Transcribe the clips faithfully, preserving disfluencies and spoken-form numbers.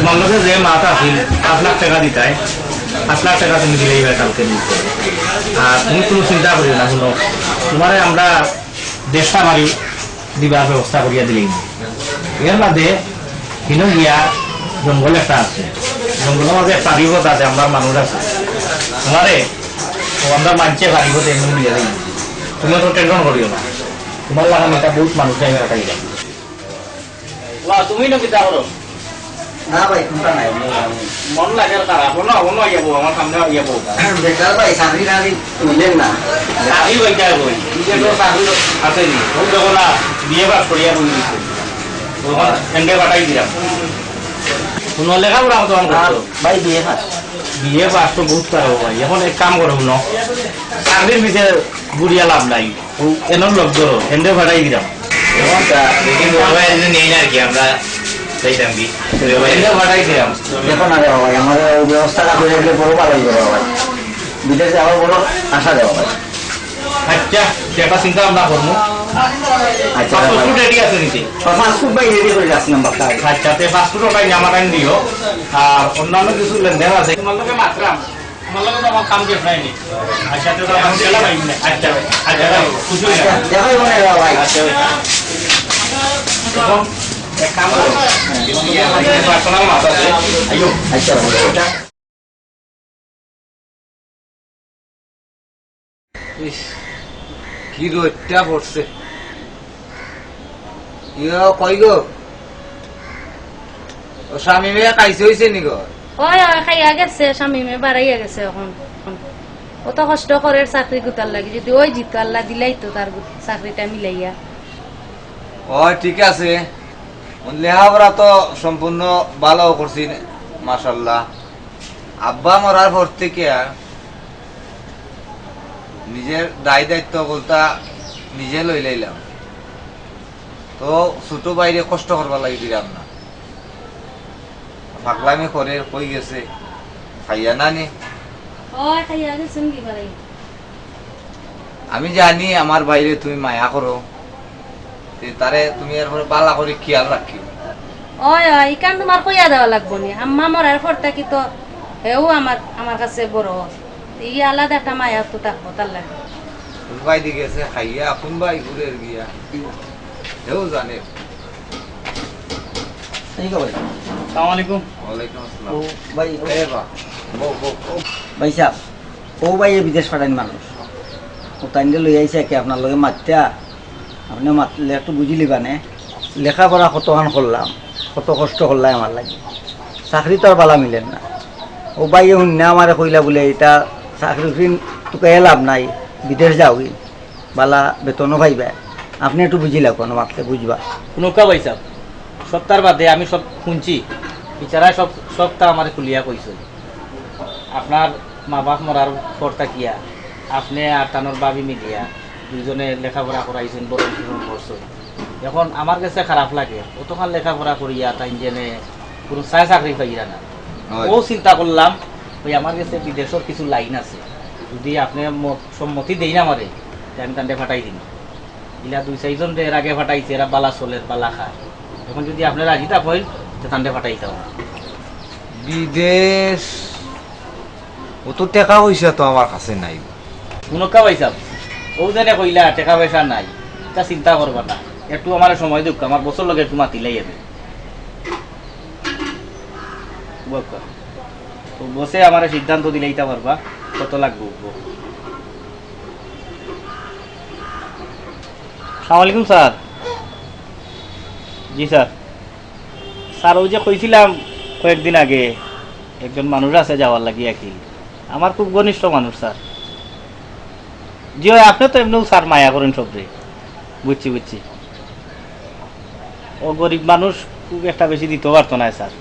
তোমার লগে যে মাত আছিল, পাঁচ লাখ টেকা দিতায়, পাঁচ লাখ টেকা তুমি দিলাইবায় কালকে দিতে। আর তুমি কুনু চিন্তা করিও না, হুনো, তুমারে আমরা দেড়শা বাড়ি দিবার ব্যবস্থা করিয়া দিলাইমু। এর বাদে হিনো গিয়া জঙ্গল একটা আছে, জঙ্গলর মাঝে একটা বিপদ আছে, আমরার মানুষ আছে, তুমারে ও আমরার মানষে বাড়ি পথে এমনি নিয়া যাইমু। তুমি অত tension করিও না, তুমার লাখান এটা বহুত মানুষ আমি পাঠাইলাম। ওয়া, তুমি না কিতা করো? না ভাই, কুনটা নাই, আমি, আমি মন লাগে খারাপ, অনো, অনো আইয়া বও, আমার সামনে আইয়া বও। বেকার ভাই, চাকরি টাকরি মিলের না। চাকরি পাইতা কই? নিজে তো চাকরি আছে নি? ও দেখো না, বিএ পাস করিয়া বই দিছে। অখন এন্ডে পাঠাই দিলাম। হুনো, লেখাপড়া কতখান করছো? ভাই, বিএ পাস। বিএ পাস তো বহুত পারো ভাই। অখন এক কাম করো, হুনো, চাকরির পিছে ঘুরিয়া লাভ নাই। ও এনর লগ ধরো, এন্ডে পাঠাই দিলাম। অখন তা দেখি বড় ভাই যদি নেই না আর কি, আমরা চাইতাম কি? এন্ডে পাঠাই দিলাম। দেখো না রে বাবা, আমার ওই ব্যবস্থাটা করে দিলে বড় ভালো হইবে রে বাবা। বিদেশে যাওয়ার বড় আশা রে বাবা। আচ্ছা, সেটা চিন্তা ভাবনা করবো। আচ্ছা, পাসপোর্ট ভাই। রেডি আছে নিতে? পাসপোর্ট ভাই রেডি করে রাখছিলাম বাক্কা। আচ্ছা, তে পাসপোর্ট ওটাই আমার টাইম দিও। আর অন্যান্য কিছু লেনদেন আছে। তোমার লগে মাতরাম, আমার লগে তো আমার কাম শেষ হয়নি। আচ্ছা, তো আমার গেলাম এই মিনিট। আচ্ছা, আচ্ছা, খুশি হইলাম। আচ্ছা, দেখা হইব না রে ভাই। আচ্ছা, এখন এক কাম করো। পার্সোনাল মাত আছে। আইও। আচ্ছা, ভাই। ইস, কি রোদটা পড়ছে। ইয়ো, কই গো? ও শামিমে খাইছে হইছে নি গো? অয়, অয়, খাইয়া গেছে, শামিমে বাড়াইয়া গেছে অখন। অত কষ্ট করের চাকরি গুতার লাগি, যদি অউ জিতো আল্লায় দিলাইতো তার গুত-, চাকরিটা মিলাইয়া। অয়, ঠিক আছে। লেখাপড়া তো সম্পূর্ণ ভালো করছি, মাশাআল্লাহ। আব্বা মরার পর থেকে নিজের দায় দায়িত্ব বলতা নিজে লইলাইলাম। তো ছোট ভাইরে কষ্ট করবার লাগি দিলাম না। পাগলামি করে কই গেছে, খাইয়া না নি? অয়, খাইয়া গেছে নি বাড়ি? আমি জানি আমার ভাইরে তুমি মায়া করো, তে তারে তুমি এরপরে বালা করি খেয়াল রাখিও। অয়, অয়, ইখান তুমার কইয়া দেওয়া লাগবো নি। আম্মা মরার পর থাকি তো হেউ আমার, আমার কাছে বড়। ই আলাদা একটা মায়া তো থাকবো তার লাগি। কোন ভাই দি গেছে খাইয়া, কোন ভাই ঘুরে গিয়া, হেউ জানে। এই গো ভাই। আসসালামু আলাইকুম। ওয়ালাইকুম আসসালাম। ও ভাই, ও এ বা, বউ, বউ, বউ। ভাই সাহেব, ও ভাই, এ বিদেশ পাঠাইন মানুষ। ও তাইনরে লই আইছে কি আপনার লগে মাততা? আপনে মাতলে একটু বুঝিলিবা নে। লেখাপড়া কতখান করলাম, কত কষ্ট করলাই আমার লাগি। চাকরি তো আর বালা মিলের না। ও ভাইয়ে হুন্না আমারে কইলা বুলে, "ইতা চাকরি উকরি তুকাইয়া লাভ নাই, বিদেশ যাওগি।" বালা বেতনও পাইবা। আপনে একটু বুঝিলা, কুনু মাতলে বুঝবা। হুনউক্কা ভাই সাহেব, সবতার বাদে আমি সব হুনছি, বিচারায় সব, সবতা আমারে খুলিয়া কইছে। আপনার মা বাপ মরার পর থাকিয়া আপনে আর তানর ভাবি মিলিয়া দুইজনে লেখাপড়া করাইছইন, ভরণ পোষণ করছইন। এখন আমার গেছে খারাপ লাগে, অতখান লেখাপড়া করিয়া তাইন যেনে কুনু চায় চাকরি পাইরা না। অয়। অউ চিন্তা করলাম, অউ আমার গেছে বিদেশর কিছু লাইন আছে, যদি আপনে ম-, সম্মতি দেইন আমারে, তে আমি তানরে পাঠাই দিমু। ইলা দুই চাইরজনরে এর আগে পাঠাইছি, এরা বালা চলের, বালা খায়। এখন যদি আপনে রাজি থাকইন, তে তানরে পাঠাইতাম। বিদেশ, অত টেকা পয়সা তো আমার কাছে নাই। হুনউক্কা ভাই সাহেব, অউ যেনে কইলা টেকা পয়সা নাই, ইতা চিন্তা করবা না, একটু আমারে সময় দেউক্কা, আমার বসর লগে একটু মাতিলাই আমি। বুঝউক্কা। তো বসে আমারে সিদ্ধান্ত দিলাইতা পারবা, কত লাগবো। আসসালামু আলাইকুম স্যার। জি স্যার। স্যার, অউ যে কইছিলাম কয়েকদিন আগে, একজন মানুষ আছে যাওয়ার লাগি আর কি, আমার খুব ঘনিষ্ঠ মানুষ স্যার। জি অয়, আপনে তো এমনেও স্যার মায়া করইন সবরে, বুঝছি, বুঝছি। ও গরিব মানুষ, খুব একটা বেশি দিতেও পারতো নায় স্যার।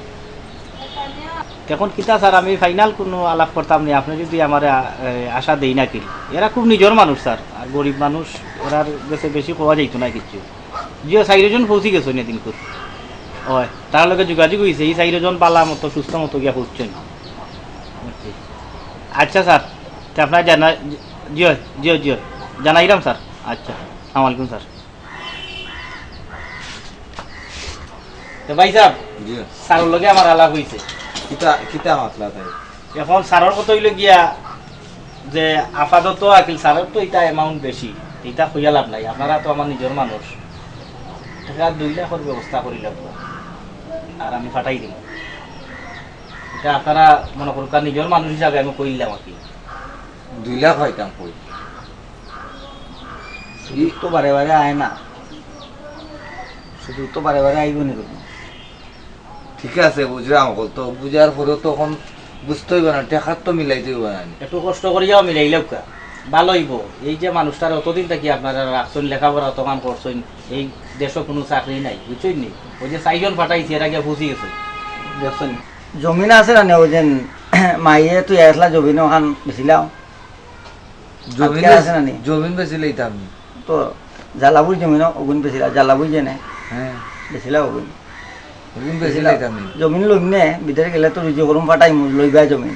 এখন কিতা স্যার, আমি ফাইনাল কুনু আলাপ করতাম নি, আপনে যদি আমারে আ-, এ, আশা দেইন না কি। এরা খুব নিজর মানুষ স্যার, আর গরিব মানুষ, এরার গেছে বেশি কওয়া যাইতো নায় কিচ্ছু। জি অয়, চাইরজন পৌঁছি গেছইন এদিনকুর। অয়, তারার লগে যোগাযোগ অইছে, ই চাইরজন বালা মতো, সুস্থ মতো গিয়া পৌঁছছইন। আচ্ছা স্যার, তে আপনারে জানা-, জি অয়, জি অয়, জি অয়, জানাইরাম স্যার। আচ্ছা, আসসালামু আলাইকুম স্যার। ভাইসাব, জি। স্যারর লগে আমার আলাপ অইছে। কিতা, কিতা মাতলা তাই? এখন স্যারর কথা অইলো গিয়া যে আপাতত আকিল স্যারর তো ইটা amount বেশি, ইটা কইয়া লাভ নাই। আপনারা তো আমার নিজর মানুষ, টেকা দুই লাখর ব্যবস্থা করি লাগবো, আর আমি ফাটাই দিমু। ইটা আপনারা মনো করউক্কা, নিজর মানুষ হিসাবে আমি কইলাম আর কি। দুই লাখ পাইতাম কই? সুযোগ তো বারে বারে আয় না, সুযোগ তো বারে বারে আইবো নি কখনো। ঠিক আছে, বুঝলাম, অকল তো বুঝার পরেও তো অখন বুঝতে অইবো না, টেকার তো মিলাইতে অইবো না নি? একটু কষ্ট করিয়াও মিলাইলাউক্কা, ভালা অইবো। এই যে মানুষটারে অতদিন থাকি আপনারা রাখছইন, লেখাপড়া অতখান করছইন, এই দেশো কুনু চাকরি নাই, বুঝছইন নি? ওই যে চাইরজন ফাটাইছি, এরা গিয়া ফুসি গেছে। দেখছইন, জমিন আছে না নি? ওই যে মাইয়ে তুই আসলা জমিন ওখান বেচিলাও। জমিন আজকে বেচ-, আছে না নি? জমিন বেচিলাইতাম নি। তো জালাবুই জমিন ওগুন বেচিলা, জালাবুই যে নে। হ্যাঁ। বেচিলা ওগুন। ওগুন বেচিলাইতাম নি। জমিন লইম নে, বিদেশ গেলে তো রুজি করুম ফাটাইমু, লইবা জমিন।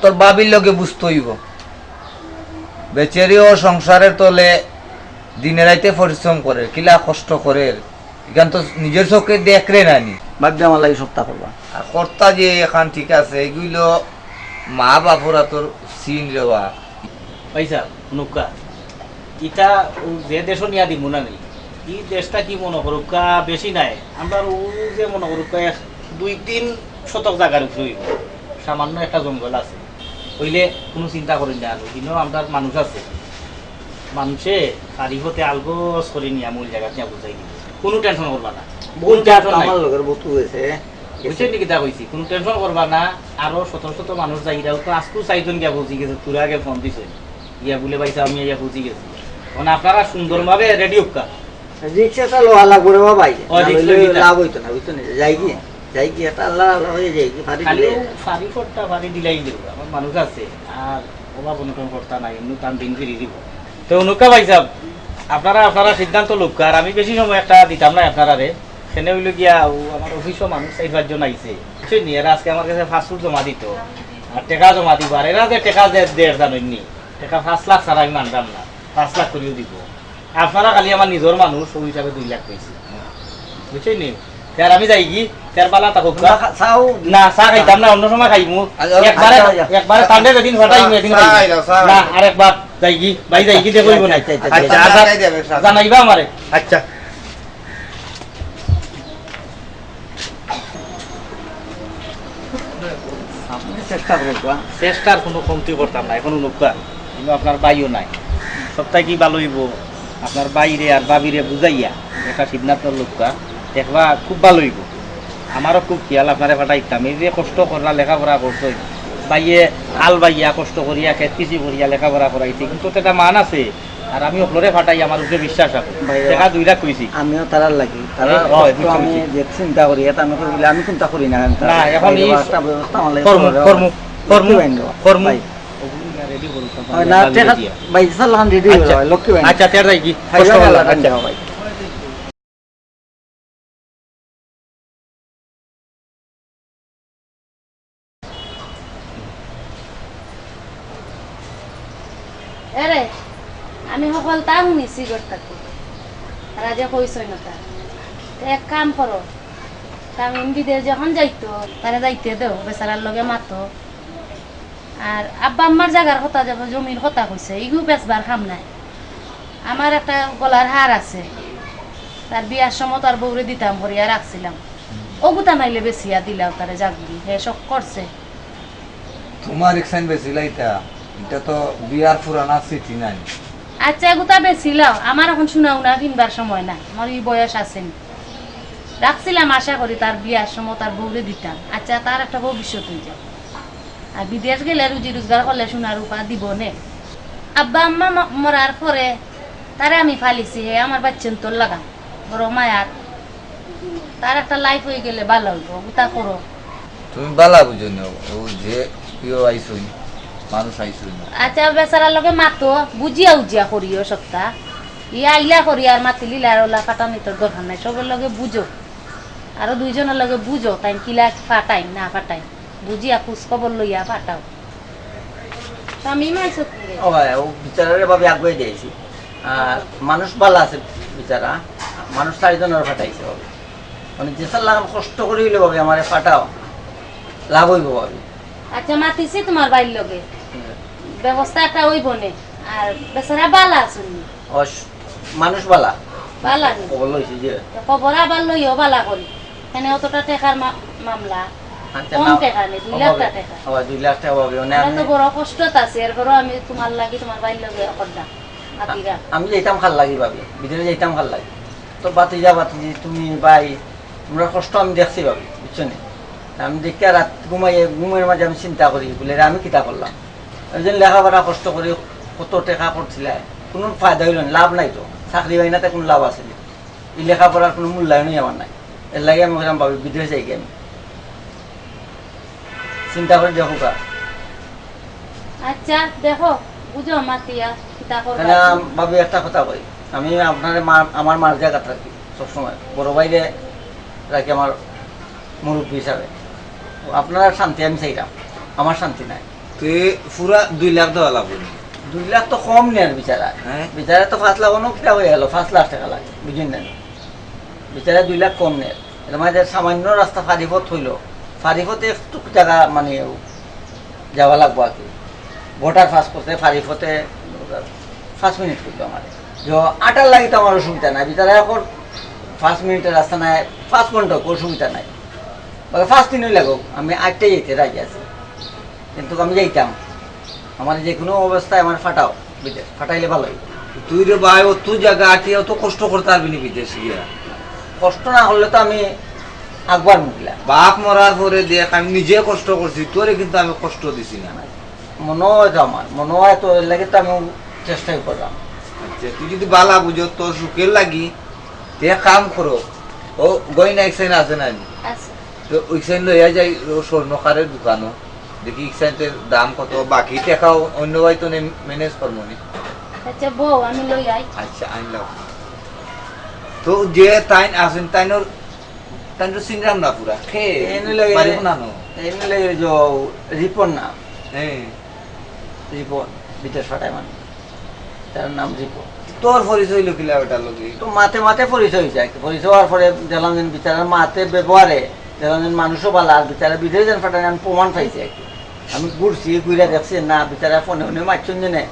তোর ভাবির লগে বুঝতে অইবো। বেচারিও সংসারের তলে দিনে রাইতে পরিশ্রম করের, কিলা কষ্ট করের। ইখান তো নিজর চোখে দেখরে না নি। বাদ দে, আমার লাগি সবতা করবা। আর কর্তা যে এখান ঠিক আছে, এগুইলো মা বাপর আতর সিন রে বা। ভাইসাব, হুনুক্কা, ইটা ও যে দেশো নিয়া দিমু না নি, ই দেশটা কি মনো করউক্কা বেশি নাই। আমরা ও যে মনো করউক্কা এক দুই তিন শতক জাগার উপরে অইবো, সামান্য একটা জঙ্গল আছে। অইলে কুনু চিন্তা করইন না, ইনো আমরার মানুষ আছে। মানষে খালি পথে আলগোছ করি নিয়া মূল জাগাত নিয়া বুঝাই দিবো। কুনু tension করবা না। কুনু tension নাই। আমার লগর বতু আছে। বুঝছইন নি কিতা কইছি? কুনু tension করবা না। আরো শত শত মানুষ যাইরা, ও তো আজকু চাইরজন গিয়া পৌঁছি গেছে, তোরা আগে ফোন দিছইন। গিয়া বুলে, "ভাইসাব, আমি আইয়া পৌঁছি গেছি।" এখন আপনারা সুন্দরভাবে ready অউক্কা। রিক্সা চালো আলা করে বা ভাই। ও, না রিক্সা লইলে কিতা? লাভ অইতো না, বুঝছো নি? যাই কি? যাই কি? এটা আল্লাহ আল্লাহ হয়ে যাই কি? ফাড়ি খালি দিলে। ও ফাড়ি ফটটা ফাড়ি দিলাই দেবো। আমার মানুষ আছে। আর অভাব অনটন করতা নাই, এমনি তান দিন ফিরি দিব। তো হুনুক্কা ভাইসাব, আপনারা আপনারা সিদ্ধান্ত লউক্কা, আর আমি বেশি সময় একটা দিতাম না আপনারারে। কেনে অইলো গিয়া, ও আমার অফিসও মানুষ চাইর পাঁচজন আইছে, বুঝছইন নি? এরা আজকে আমার কাছে পাসপোর্ট জমা দিতো, আর টেকা জমা দিবো, আর এরা যে টেকা যে দের জানইন নি, টেকা পাঁচ লাখ ছাড়া আমি মানতাম না, পাঁচ লাখ করিও দিবো। আপনারা খালি আমার নিজর মানুষ, ওই হিসাবে দুই লাখ পাইছি। বুঝছইন নি? তে আর আমি যাইগি, তে আর বালা থাকউক্কা। না, খা-, চাও। না, চা খাইতাম না, অন্য সময় খাইমু। আচ্ছা, একবারে, আচ্ছা, আচ্ছা। একবারে তানরে যেদিন ফাটাইমু, এদিন চা খাইমু। খাইলাও, চা না, খাইলাও। আরেকবার যাইগি, ভাই যাইগি, দেখো অইবো না। আচ্ছা, আচ্ছা, আচ্ছা, আচ্ছা, আচ্ছা, আচ্ছা, আচ্ছা। জানাইবা আমারে। আচ্ছা। আপনি চেষ্টা করুন, বা। চেষ্টার কুনু কমতি করতাম না, এখন হুনুক্কা, কিন্তু আপনার ভাইও নাই, সবটা কি ভালা অইবো? আপনার ভাইরে আর ভাবিরে বুঝাইয়া একটা সিদ্ধান্ত লউক্কা, দেখবা খুব ভালা অইবো। আমারও খুব খিয়াল আপনারে ফাটাইতাম, এই যে কষ্ট করলা, লেখাপড়া করছইন, ভাইয়ে আল বাইয়া কষ্ট করিয়া, খেত কৃষি করিয়া লেখাপড়া করাইছে, কিন্তু একটা মান আছে, আর আমি অকলরে ফাটাই, আমার উপরে বিশ্বাস রাখো। ভাই, টেকা দুই লাখ কইছি। আমিও তারার লাগি। তারা এ, হয়, তো বুঝছি, আমি বুঝছি। যে চিন্তা করি, এটা আমি করি, আমি চিন্তা করি না, আমি তারা না, এখন এই একটা ব্যবস্থা আমার লাগি কর্ম, করে দেওয়া কর্ম, হয়। কর্ম, লক্ষ্মী বাইন দেওয়া, কর্ম। ভাই। ওগুলো না রেডি করুন, হয় না, লাগবে টেকা, দিয়া। ভাই, স্যার, লাখান রেডি আচ্ছা। হয়ে যাওয়া, লক্ষ্মী বাইন। আচ্ছা, টেকা যাই কি? ভাই, কষ্ট ভাই, করলাম, ভাই, আচ্ছা। ভাই। এরে, আমি হকলতা হুনিছি ঘর থাকি। তারা যে কইছইন না তা। তে এক কাম করো, তামিম বিদেশ যখন যাইতো, তারে যাইতে দেও, বেচারার লগে মাতো। আর আব্বা আম্মার জাগার কথা, যাবো জমির কথা কইছে, ইগু বেচবার কাম নাই। আমার একটা গলার হার আছে, তার বিয়ার সময় তার বউরে দিতাম করিয়া রাখছিলাম, ওগুতা নাইলে বেচিয়া দিলাও তারে, যাকগি, হে শখ করছে। তোমার রিক্সাইন বেচিলাইতা, এটা তো বিয়ার পুরানা স্মৃতি নাই। আচ্ছা, এগুতা বেচিলাও, আমার এখন সোনা উনা কিনবার সময় নাই, আমার এই বয়স আছে নি। রাখছিলাম আশা করি তার বিয়ার সময় তার বউরে দিতাম। আচ্ছা, তার একটা ভবিষ্যৎ অই যাক। আর বিদেশ গেলে রুজি রোজগার করলে সোনা রূপা দিব নে। আব্বা আম্মা ম-, মরার পরে তারে আমি ফালিছি, হে আমার বাচ্চান্তর লাগান, বড় মায়ার। তার একটা life অই গেলে ভালা অইবো, গুতা করো। তুমি ভালা বুঝো না, ও যে কেউ আইছইন, মানুষ আইছইন। আচ্ছা, বেচারার লগে মাতো, বুঝিয়া উজিয়া করিও সবটা। ইয়া ইলা করি আর মাতিলিলা আর ওলা ফাটানি তোর দরকার নাই, সবর লগে বুঝো। আরো দুইজনর লগে বুঝো, তাইন কিলা ফাটাইন না ফাটাইন, বুঝিয়া খোঁজ খবর লইয়া ফাটাও। শামিম আইছো কি রে? ও ভাই, ও বিচারারে ভাবে আগুয়ে দিয়েছি। আর মানুষ ভালা আছে বিচারা, মানুষ চারিজনরে ফাটাইছে ভাবে। মানে, যেতা লাখান কষ্ট করি অইলেও ভাবি, আমারে ফাটাও, লাভ অইবো ভাবি। আচ্ছা, মাতিছি তুমার ভাইর লগে, ব্যবস্থা একটা অইবো নে। আর বেচারা বালা আছইন নি? অস-, মানুষ বালা। বালা নি? খবর লইছি যে। তো খবর আবার লইও বালা করি। কেনে অতটা টেকার মা-, মামলা। আচ্ছা, কম না, টেকা নি, দুই লাখ টেকা। আবার দুই লাখ টেকা ভাবি, মানে আমরা তো আমি বড় কষ্টত আছি, এরপরও আমি তুমার লাগি, তুমার ভাইর লগে করলাম। মাতিরা। আমি যাইতাম খাল লাগি ভাবি, ভিতরে যাইতাম খাল লাগি। তো ভাতিজা, ভাতিজি, তুমি, ভাই, তুমরার কষ্ট আমি দেখছি ভাবি, বুঝছো নি? আমি দেখিয়া রাত ঘুমাইয়া, ঘুমের মাঝে আমি চিন্তা করি, বুলে, "এরে আমি কিতা করলাম?" আমি যেন লেখাপড়া কষ্ট করি, কত টেকা করছিলা, কুনু ফায়দা অইলো না, লাভ নাই তো। চাকরি অয় না, তে কুনু লাভ আছে নি? ই লেখাপড়ার কুনু মূল্যায়নই আমার নাই। এরলাগি আমি কইলাম, "ভাবি, বিদেশ যাইগি আমি।" চিন্তা করি দেখো গা। আচ্ছা, দেখো, বুঝো মাতিয়া, কিতা করবা। না, ভাবি, একটা কথা কই, আমি আপনারে মা-, আমার মার জাগাত রাখি সবসময়, বড় ভাইরে রাখি আমার মুরব্বি হিসাবে। আপনারার শান্তি আমি চাইরাম, আমার শান্তি নাই। তে পুরা দুই লাখ দেওয়া লাগবো নি? দুই লাখ তো কম নের বিচারা। হ্যাঁ? বিচারা তো পাঁচ লাখ, অন্য কিতা অইয়া গেল, পাঁচ লাখ টেকা লাগে, বুঝইন না? বিচারা দুই লাখ কম নের। এর মাঝে সামান্য রাস্তা ফারিপথ অইলো, ফারিপথে একটু জাগা মানে যাওয়া লাগবো আর কি। ভোটার পাস করতে ফারিপথে পাঁচ মিনিট করতো আমার। যে আটার লাগি তো আমার অসুবিধা নাই, বিচারা এখন পাঁচ মিনিটের রাস্তা নাই, পাঁচ ঘন্টা অসুবিধা নাই, বা পাঁচ দিনই লাগুক, আমি আটটাই যাইতে রাজি আছি। কিন্তু আমি যাইতাম, আমার যে কোনো অবস্থায় আমার ফাটাও, বুঝলে, ফাটাইলে ভালো অইবো। তুই রে ভাই, অত জাগা আটিয়া অত কষ্ট করতে পারবি নি বিদেশ গিয়া? কষ্ট না করলে তো আমি আকবার মুখলা। বাপ মরার পরে দেখ, আমি নিজে কষ্ট করছি, তোরে কিন্তু আমি কষ্ট দিছি না। মনে হয় তো আমার, মনে হয় তো, এর লাগি তো আমি চেষ্টাই করলাম। আচ্ছা, তুই যদি বালা বুঝো, তোর সুখের লাগি, তে কাম করো। ও গয়না এক সাইন আছে না নি? আছে। তো ওই সাইন লইয়া যাই, ও স্বর্ণকারের দোকানো। দেখি, ইকসাইনর দাম কত, বাকি টেকাও অন্য বাড়িত নে ম্যানেজ করমু নি। আচ্ছা, বউ, আমি লই আই। আচ্ছা, আইলাম। তো যে তাইন আছইন, তাইনর, তাইনর চিনরাম না পুরা। কে? এনে লাগে, বাড়ি কোনানো? এনে লাগে যে রিপন না। হ্যাঁ। রিপন, বিদেশ ফাটায় মানে। তার নাম রিপন। তোর পরিচয় অইলো কিলা বেটার লগে? তো মাতে মাতে পরিচয় অইছে আর কি। পরিচয় অওয়ার পরে দেখলাম যে বিচারার মাতে ব্যবহারে দেখলাম যে মানুষও বালা, আর বিচারা বিদেশ যেন ফাটায় আমি প্রমাণ পাইছি আর কি। আমি ঘুরছি, ঘুরে দেখছি না, বিচারা ফোনে ফোনে মাতছইন যে নে,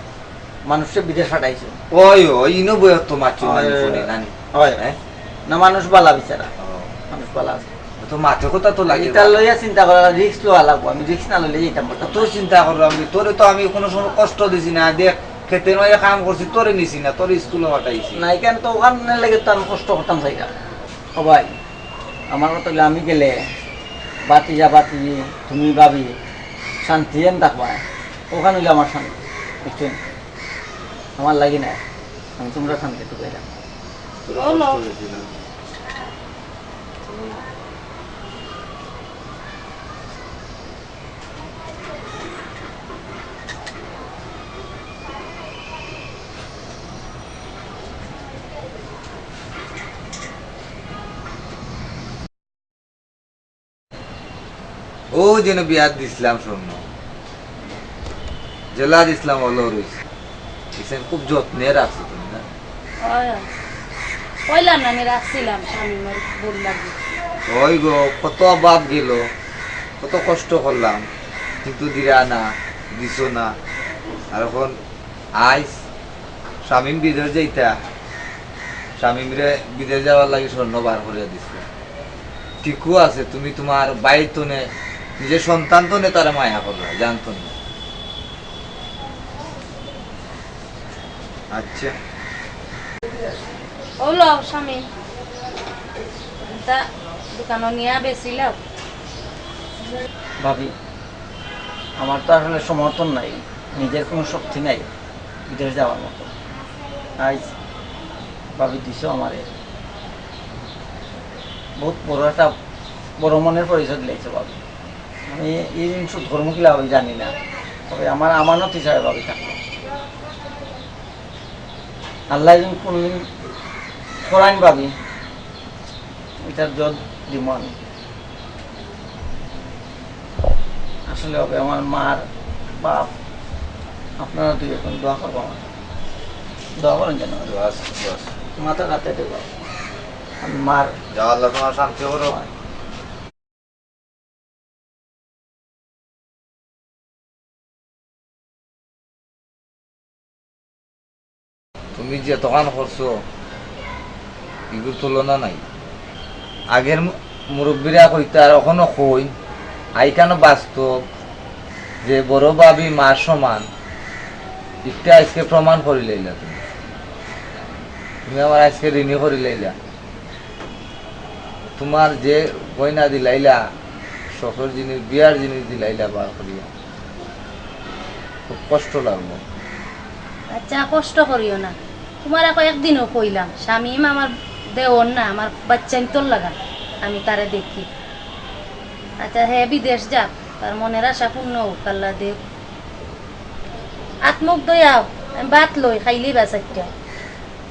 মানুষরে বিদেশ ফাটাইছে। ওই, ওই, ইনো বইয়া তো মাতছইন নানি ওই, ফোনে, নানি? ওই। হ্যাঁ? না, মানুষ বালা বিচারা। ও। মানুষ বালা আছে। তো মাতে কথা তো লাগে। ইটা লইয়া চিন্তা করা, রিস্ক লওয়া লাগবো। আমি রিস্ক না লইলে যাইতাম পারতাম না। তো চিন্তা করলাম যে তোরে তো আমি কোনো সময় কষ্ট দিছি না। দেখ, খেতে নয় কাম করছি, তোরে নিছি না, তোরে স্কুলো পাঠাইছি। না, এখানে তো ওখানে লেগে তো আমি কষ্ট করতাম চাই না। ও ভাই, আমার কথা অইলো আমি গেলে ভাতিজা ভাতিজি, তুমি ভাবি, শান্তি যেন থাকবা। ওখানে অইলো আমার শান্তি, বুঝছইন? আমার লাগি না, আমি তুমরার শান্তি টুকাইলাম। বলো। ও যেন বিয়াত দিছলাম স্বর্ণ, যেলা দিছলাম অলা রইছে। ইকসাইন খুব যত্নে রাখছো তুমি না? অয়, অয়। কইলাম না, আমি রাখছিলাম শামিমর বউর লাগি। ওই গো, কত অভাব গেল, কত কষ্ট করলাম, কিন্তু দিরা না, দিছো না। আর এখন আইজ শামিম বিদেশ যাইতা, শামিমরে বিদেশ যাওয়ার লাগি স্বর্ণ বার করিয়া দিছে। ঠিকও আছে, তুমি তুমার ভাইর তনে, নিজের সন্তান তনে তারে মায়া করলা, জানতো না। আচ্ছা। অউ লও, শামিম। ইটা দোকানো নিয়া বেচিলাও। ভাবি, আমার তো আসলে সমর্থন নাই, নিজের কোনো শক্তি নাই বিদেশ যাওয়ার মতো। আইজ ভাবি দিছো আমারে, বহুত বড় একটা বড় মনের পরিচয় দিলাইছো ভাবি। আমি ই ঋণ শোধ করমু কিলা ভাবি জানি না, তবে আমার আমানত হিসাবে ভাবি থাকলো। আল্লায় যদি কোনোদিন করাইন ভাবি, ইটার জবাব দিমু আমি। আসলে ভাবি, আমার মার বাপ, আপনারা দুই একজন দোয়া করবা আমার। দোয়া করইন যেন। দোয়া আছে, দোয়া আছে। মাথা কাটতে দেবো। আমার যা আল্লাহ তোমার শান্তি করো। তুমি যে এতখান করছো, ইগুর তুলনা নাই। আগের মু-, মুরব্বিরা কইতা আর অখনো কইন, আইকানো বাস্তব যে বড় ভাবি মার সমান, ইটা আইজকে প্রমাণ করি লাইলা তুমি। তুমি আমার আইজকে ঋণী করি লাইলা। তোমার যে গয়না দিলাইলা, শখর জিনিস, বিয়ার জিনিস দিলাইলা বার করিয়া, খুব কষ্ট লাগলো। আচ্ছা, কষ্ট করিও না। তোমারে কয়েকদিনও কইলাম, শামিম আমার দেওর না, আমার বাচ্চাইন্তর লাগা, আমি তারে দেখি। আচ্ছা, হে বিদেশ যাক, তার মনের আশা পূর্ণ হোক, আল্লাহ দেউক। আত মুখ ধইয়াও, আমি ভাত লই, খাইলেই বাস একটা।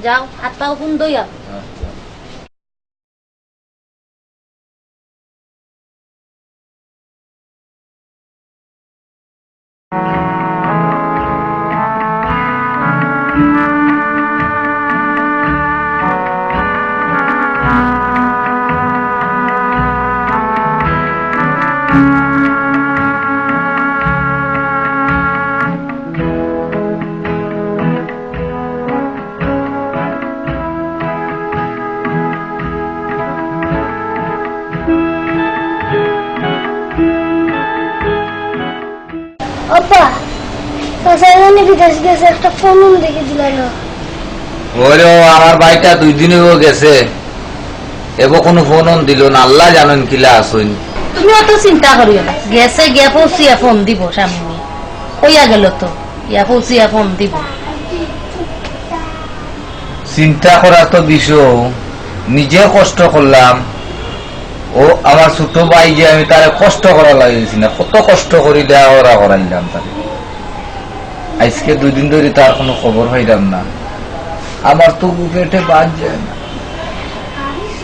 যাও, আত পাও কুন ধইয়াও। আচ্ছা। আব্বা, চাচা জানি বিদেশ গেছে, একটা ফোন দেখি দিলা না। ওরে, ও আমার ভাইটা দুই দিন অইবো গেছে, এবো কুনু ফোন অন দিলো না, আল্লাহ জানইন কিলা আছইন। তুমি অত চিন্তা করিও না, গেছে গিয়া পৌঁছিয়া ফোন দিবো শামিমে, কইয়া গেলো তো। ইয়া পৌঁছিয়া ফোন দিবো। চিন্তা করার তো বিষয়, নিজে কষ্ট করলাম। ও আমার ছোট ভাই যে, আমি তারে কষ্ট করা লাগি গেছি না, কত কষ্ট করি দেওয়া করা করাইলাম তারে। আইজকে দুই দিন ধরি তার কুনু খবর পাইলাম না। আমার তো পেটে বাদ যায় না,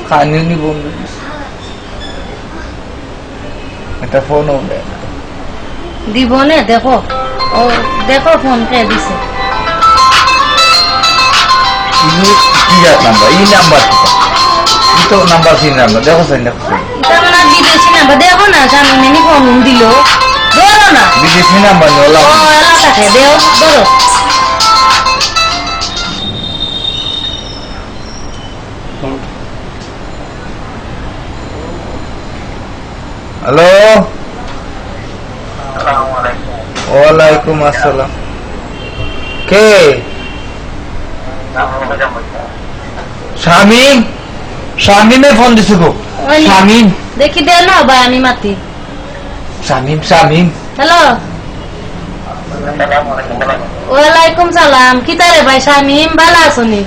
খানিও নি বন্ধ অইছে। একটা ফোনও দেয় না। দিবো নে, দেখো। ও, দেখো ফোন কে দিছে। ইনি কি জাত নাম্বার? ই নাম্বার কিতা? ই তো নাম্বার চিনি না। দেখো চাইন, দেখো চাইন। ইটা মানে বিদেশি নাম্বার। দেখো না, শামিমে নি ফোন দিলো। ধরো না। বিদেশি নাম্বার নি, ওলা। ও, ওলা থাকে। দেও, ধরো। হ্যালো। আসসালামু আলাইকুম। ওয়ালাইকুম আসসালাম। কে? শামিম? শামিমে ফোন দিছে গো। ওই নি। শামিম। দেখি দে না বা আমি মাতি। শামিম, শামিম। হ্যালো। আসসালামু আলাইকুম। ওয়ালাইকুম সালাম। কিতা রে ভাই শামিম, ভালা আছো নি?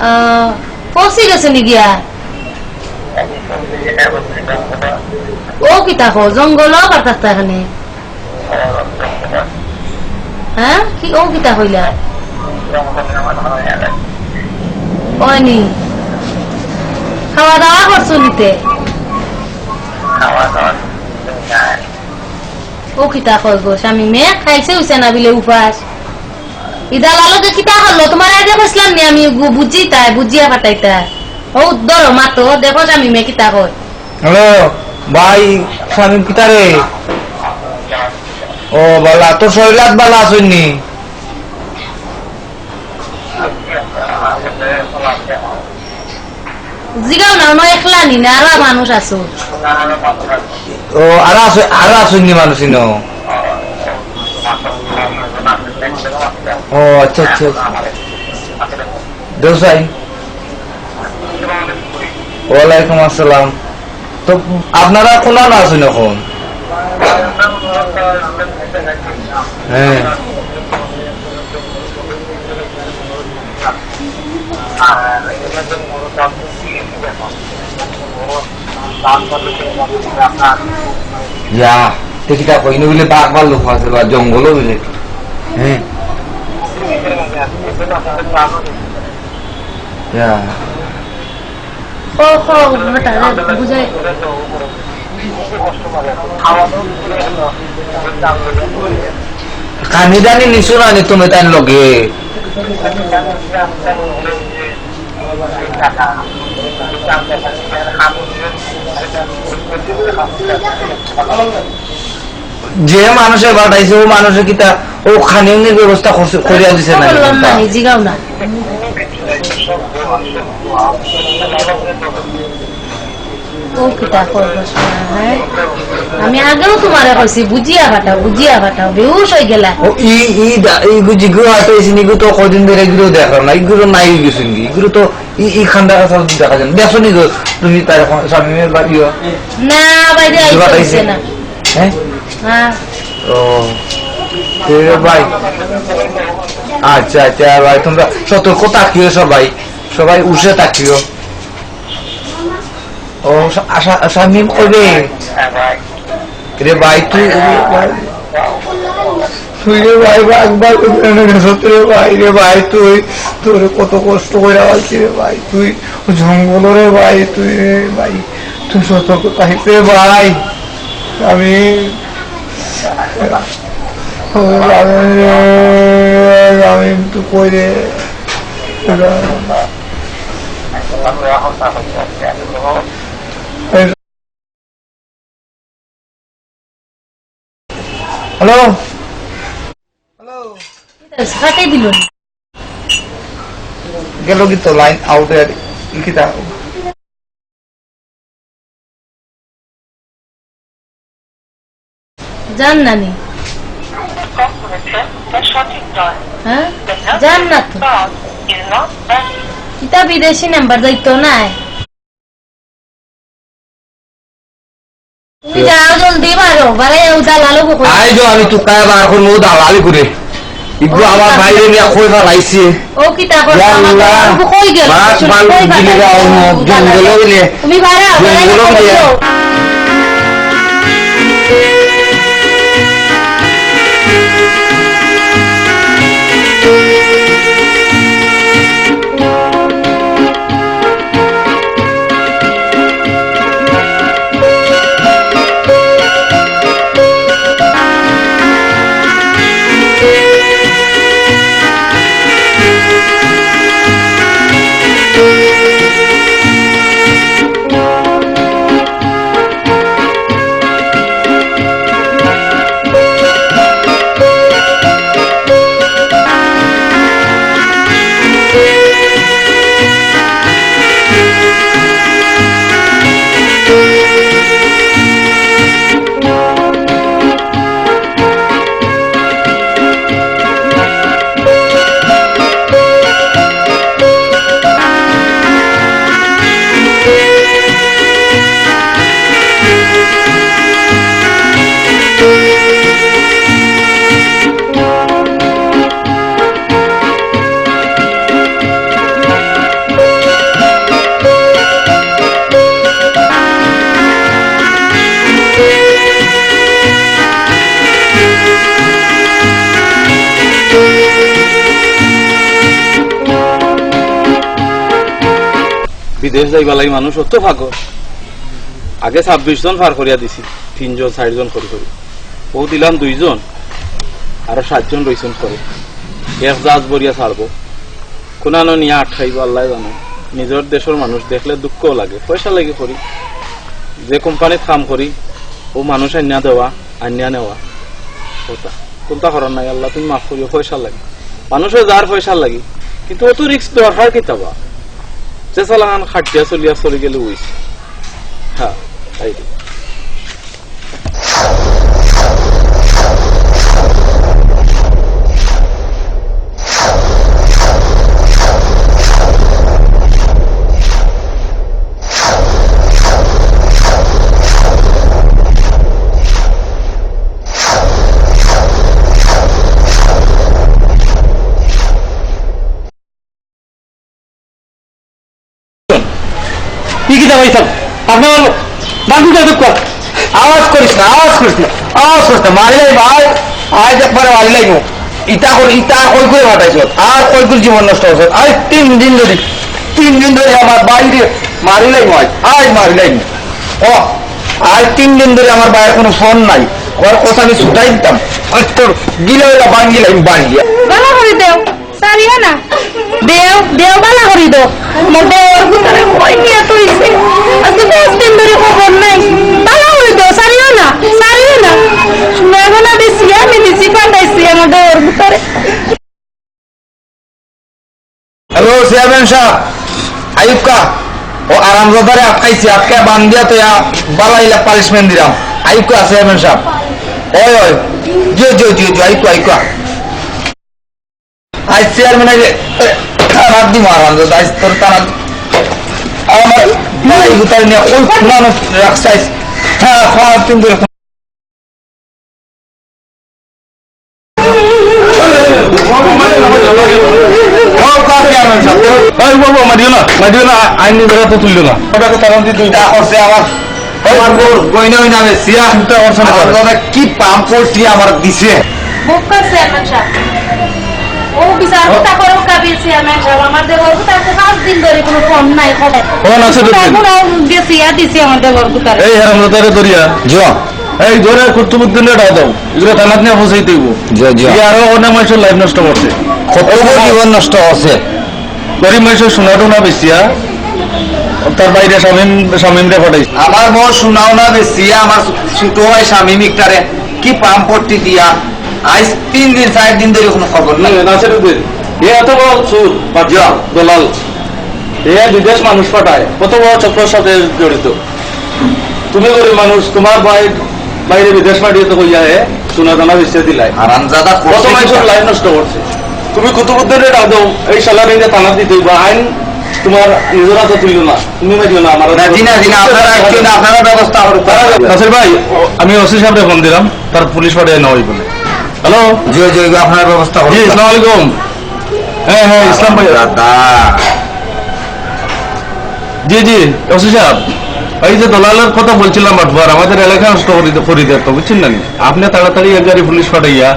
আহ, পৌঁছি গেছো নি গিয়া? ও কিতা কও, জঙ্গলো আবার থাকতা এখানে? হ্যাঁ? কি, ও কিতা কইলা? অয় নি? খাওয়া দাওয়া করছো নিতে? ও কিতা কয় গো, শামিমে খাইছে অইছে না বিলে উপাস? ই দালাল লগে কিতা করলো? তোমার আগে কইছিলাম নি আমি গু-, বুঝি তাই, বুঝিয়া ফাটাইতা। ও ধরো মাতো, দেখো শামিমে কিতা কয়। হ্যালো, ভাই, শামিম কিতা রে? ও, বালা, তোর শরীর আত বালা আছইন নি? জিগাও না, অনো একলা নি না, আরো মানুষ আছো। ও, আরো আছো, আরো আছইন নি মানুষ ইনো? ও, আচ্ছা, আচ্ছা, আচ্ছা। দেও চাইন। ওয়ালাইকুম আসসালাম। তো আপনারা কোনানো আছইন অখন? হ্যাঁ। ইয়া, তে কিতা কই, ইনো বুলে বাঘ ভাল্লুক আছে বা জঙ্গলও বুলে। হ্যাঁ। ইয়া। ও, ও, ওটা বুঝাই। কানি দানি নিছো না নি তুমি তাইন লগে? যে মানুষে পাঠাইছে, ও মানুষে কিতা ও খানি উনির ব্যবস্থা করছে, করিয়া দিছে না? করলাম না, নি জিগাও না। ও কিতা করবো, হ্যাঁ? আমি আগেও তোমারে কইছি, বুঝিয়া পাঠাও, বুঝিয়া পাঠাও, বেহুশ হয়ে গেলা। ও, ই, ই দা-, ই গু-, জিগু হাতে এসে নিগু তো কদিন ধরে এগুলো দেখলাম না, এগুলো নাই হয়ে গেছে নি, এগুলো তো ই, ই খান্দা কথা দেখা যায় না। দেখছো নি গো, তুমি তার এখন স্বামীর বাড়িও? না, বাইরে আইতে দিবা হইছে তাইছে? না। হ্যাঁ? হ্যাঁ। ও, তো রে ভাই। আচ্ছা, আচ্ছা, ভাই, তোমরা সতর্ক থাকিও সবাই, সবাই উঠে থাকিও। ও, সা-, সা-, শামীম কবে? রে ভাই, তুই, তুই রে ভাই, ভাই, ভাই, তুই কেন গেছত রে ভাই, রে ভাই, তুই, তোরে কত কষ্ট করে আনছি রে ভাই, তুই জঙ্গল রে ভাই, তুই রে ভাই, তুই সতর্ক থাকিস রে ভাই। আমি, আমি তো কই রে। হ্যালো? হ্যালো? কাটাই দিল। গেল কি তো লাইন আউট আর কি তা? জান নানি। হ্যাঁ? জান না তো। কিতা বিদেশি নাম্বার যাইতো না। তুমি যাও জলদি বারো, বারে ও দালালো বকো। আই যাও, আমি তুকায় বার করমু, ও দালালি করে। ইগু আমার বাইরে নিয়া কই ফালাইছে। ও কিতা করে ইয়া আমার আল্লাহ। দালালো বকো কই গেল? মাছ কই ফালাইছে? জঙ্গলে গেলে। তুমি বারো, বারো জঙ্গলে গেলে। বিদেশ যাইবার লাগি মানুষ অত পাগল। আগে ছাব্বিশ জন পার করিয়া দিছি, তিনজন চাইরজন করি করি। ও দিলাম দুইজন, আরো সাতজন রইছইন করে। এক জাহাজ ভরিয়া ছাড়বো, কোনানো নিয়া আটকাইবো আল্লায় জানে। নিজর দেশর মানুষ দেখলে দুঃখ লাগে, পয়সা লাগি করি। যে কোম্পানিত কাম করি, ও মানুষ আনিয়া দেওয়া, আনিয়া নেওয়া। কথা। কুন্তা করার নাই, আল্লাহ তুমি মাফ করিও, পয়সা লাগে। মানুষর যার পয়সা লাগে, কিন্তু অত রিস্ক দরকার কিতা বা? যে চালান খাটিয়া চলিয়া চলি গেলে অইছে। হ্যাঁ, তাই তো। কি কি দাবাই সব? আপনার বান্ধবী দাদু কর। আওয়াজ করিস না, আওয়াজ করিস না, আওয়াজ করিস না। মারি লাই ভাই, আজ একবারে মারি লাইমু। ইতা কর, ইতা কই করে ফাটাইছ? আর কই করে জীবন নষ্ট হচ্ছে? আজ তিন দিন ধরে, তিন দিন ধরে আমার বাইরে মারি লাইমু আজ, আজ মারি লাইমু। ও, আজ তিন দিন ধরে আমার বাইরে কোনো ফোন নাই। ওর কথা আমি ছুটাই দিতাম। আজ তোর গিলা ওলা ভাঙ্গি লাইমু বাড়ি দিয়া। ভালো করে দেও। ছাড়িও না। দেও, দেও, বালা করি দেও। আমার দেওর ভিতরে কই নিয়া থইছে। আজকে পাঁচ দিন ধরি খবর নাই। বালা করি দেও, ছাড়িও না, ছাড়িও না। সোনাগোনা বেশি আমি দিছি, পাঠাইছি আমার দেওর ভিতরে। হ্যালো, চেয়ারম্যান সাহেব, আইউক্কা, ও আরামজাদারে আটকাইছি, আটকে বান্ধিয়া তো ইয়া বালা ইলা পানিশমেন্ট দিলাম। আইউক্কা, চেয়ারম্যান সাহেব। ওই, ওই, জি, জি, জি, জি, আইউক্কা, আইউক্কা। আইজ চেয়ারম্যান আইলে, এ, থানাত দিমু আরামজাদা, আইজ তোর থানাত। আমার ভাই গুতারে নিয়া ওই কোনানো রাখছে আইজ। হ্যাঁ, খাওয়া তিন ধরে। এই বাবা, মারিও না, মারিও না, আইন নিজেরা তো তুললো না। ওটাকে তখন দিয়ে দুইটা করছে আমার। আমার গো-, গয়না ওই নামে সিয়া। চিন্তা করছে না। আমার দাদা কি পাম্প পোল্ট্রি আমার দিছে। বুক করছে চেয়ারম্যান সাহেব। ও বিচার কথা করো কাবির চেয়ারম্যান সাহেব। আমার দেবর কথা আছে পাঁচ দিন ধরে কোনো ফোন নাই, খবর। ফোন আছে তো দিন। এখন ও গেছে ইয়া দিছে আমার দেবর কথা। এই হারামজাদারে ধরিয়া। জি। এই ধরে কুতুবুদ্দিনরে ডাক দাও। এগুলো থানাত নিয়ে পৌঁছাই দিব। জি, জি। এই আরো অনেক মানুষের লাইফ নষ্ট করছে। কত জীবন নষ্ট হচ্ছে। গরিব মানুষের সোনা টোনা বেচিয়া তার বাইরে শামীম, শামীমরে পাঠাইছে। আমার বউ সোনাও না বেচিয়া আমার ছোট ভাই শামীম ইকটারে কি পাম্প পট্টি দিয়া আইজ তিন দিন, চার দিন ধরে কোনো খবর নাই। না, নাসিরুদ্দিন, এ এত বড় চুর, বাটপার, দলাল। এ বিদেশ মানুষ পাঠায়, কত বড় চক্রর সাথে জড়িত। তুমি গরিব মানুষ, তোমার ভাই বাইরে বিদেশ পাঠিয়ে তো কইয়া হে সোনা দানা বেচে দিলাই। হারামজাদা কত করছে মানুষের কিতা? লাইফ নষ্ট করছে। তুমি কুতুবুদ্দিনরে ডাক দাও, এই শালারে নিয়া থানাত দিতে হইবা। আইন তোমার নিজের হাতে তুললো না, তুমি মারিও না, আমার না, জি না, জি না, আপনারা একটু না, আপনারা ব্যবস্থা করুন। নাসির ভাই, আমি ওসি সাহেবরে ফোন দিলাম, তার পুলিশ পাঠিয়ে নেওয়া হইব। হ্যালো? জি, জি, জি, আপনারা ব্যবস্থা করুন। জি, আসসালামু আলাইকুম। হ্যাঁ, হ্যাঁ, ইসলাম ভাই। দাদা। জি, জি, ওসি সাহেব, এই যে দলালের কথা বলছিলাম বাটপার, আমাদের এলাকা নষ্ট করে দে-, করে দেয় তো, বুঝছেন না নি? আপনি তাড়াতাড়ি এক গাড়ি পুলিশ পাঠাইয়া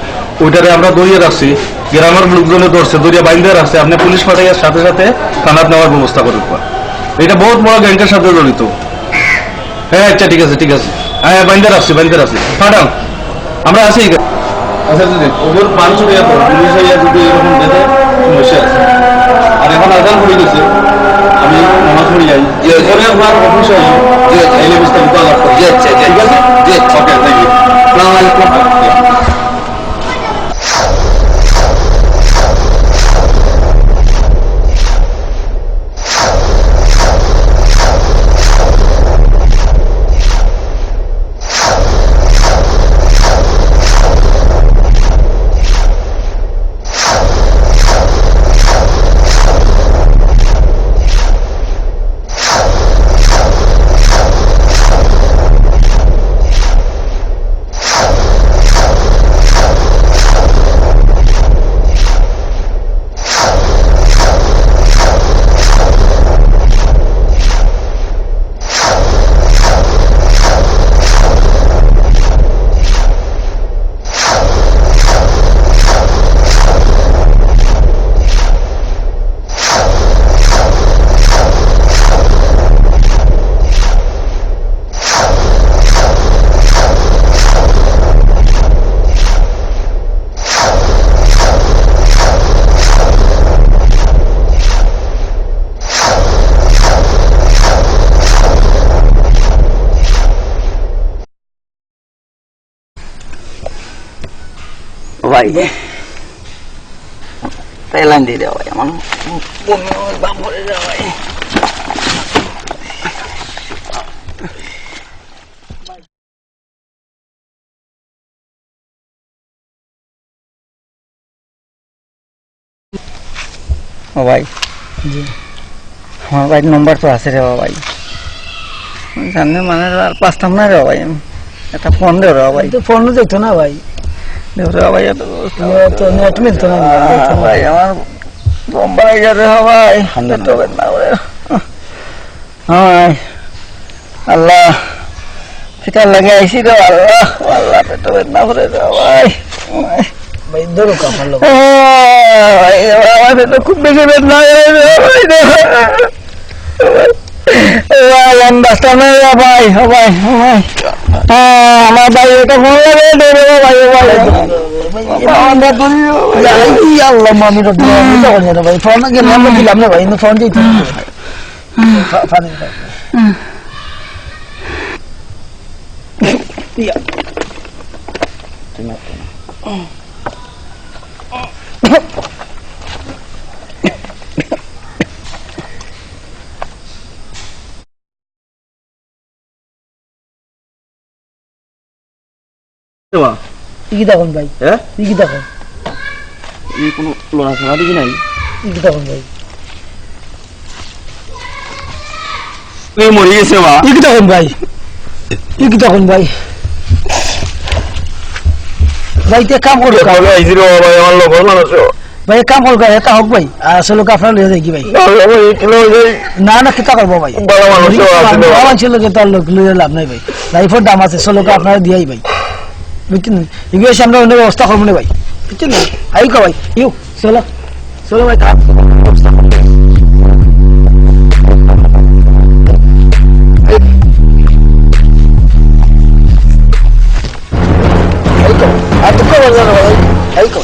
ওইটারে আমরা ধরিয়ে রাখছি, গ্রামের লোকজনে ধরছে, ধরিয়া বাইন্ধে রাখছে, আপনি পুলিশ পাঠাইয়া সাথে সাথে থানাত নেওয়ার ব্যবস্থা করে দেবা। এটা বহুত বড় গ্যাংয়ের সাথে জড়িত। হ্যাঁ, আচ্ছা, ঠিক আছে, ঠিক আছে। হ্যাঁ, বাইন্ধে রাখছি, বাইন্ধে রাখছি। পাঠান। আমরা আছি এখানে। আচ্ছা, দিদি, ওদের পান ছড়িয়ে পড়ো। পুলিশ আইয়া যদি এরকম দেখে, সমস্যা আছে। আর এখন আজান পড়ে গেছে, আমি নামাজ পড়ি যাই। জি, জি। পরে আপনার অফিসে আই। জি, জি। আইলে বিস্তারিত আলাপ করবো। জি, আচ্ছা, জি। ঠিক আছে? জি, আচ্ছা। ওকে, thank you। আসসালামু আলাইকুম। ভাই, তেলান দিয়ে দেওয়া ভাই, আমার বমি হয়, বাপ মরে যাওয়া ভাই। ও ভাই, জি। আমার ভাইর নম্বর তো আছে রে ভাই। সামনে মানে আর পাইতাম না রে ভাই। একটা ফোন দে রে ভাই। তো ফোনও যেত না ভাই। দে রে ভাই, এত অবস্থা। ইয়ে তো নেট মিলতো না, নেট মিলতো না। ভাই, আমার নম্বর আই যা রে ভাই। হান্দে না। পেটো বেদনা করে। হায় আল্লাহ, কিতার লাগি আইছি রে আল্লাহ, আল্লাহ, পেটো বেদনা করে রে ভাই। ভাই, ধরো কাপড় লোক। আহ, ভাই, আমার পেটো খুব বেশি বেদনা করে রে ভাই রে। ও ভাই, আমি বাঁচতাম না রে ভাই, ও ভাই, ও ভাই। হ্যাঁ, আমার ভাই, একটা ফোন লাগে, দে রে ভাই, ও ভাই। বাবা, আমরা ধরি, ও ভাই। ইয়া, ইয়া আল্লাহ, মামি রব্বি, আমি তো করি না ভাই। ফোন গেলে আমরা দিলাম না ভাই, কিন্তু ফোন দিতে হবে। ফা-, ফানি, ফানি। ইয়া। দেওয়া। ই কিতা কইন ভাই? হ্যাঁ? ই কিতা কইন? ই কুনু লড়াচড়া দেখি নাই। ই কিতা কইন ভাই? তুই মরি গেছে বা? ই কিতা কইন ভাই? ই কিতা কইন ভাই? ভাই, তে কাম করো, কাম। ভাই, আইছি রে বাবা, আমার লগর মানুষ। ভাই, এক কাম করো, এটা হোক ভাই, আর আসলে আপনারা লইয়া যাই কি ভাই? না, না, ভাই, একটু লইয়া যাই। না, না, কিতা করবো ভাই? ভালো মানুষ তো আছে, ভালো মানুষের লগে তো আর লোক লইয়া লাভ নাই ভাই। লাইফের দাম আছে, চলো, আপনারা দিয়াই ভাই, বুঝছেন? এগুলো এসে আমরা অন্য ব্যবস্থা করবো না ভাই, বুঝছেন? আই কো ভাই, ইউ, চলো, চলো ভাই, তা- এই তো, আর তো কেউ বলবে না ভাই, এই তো।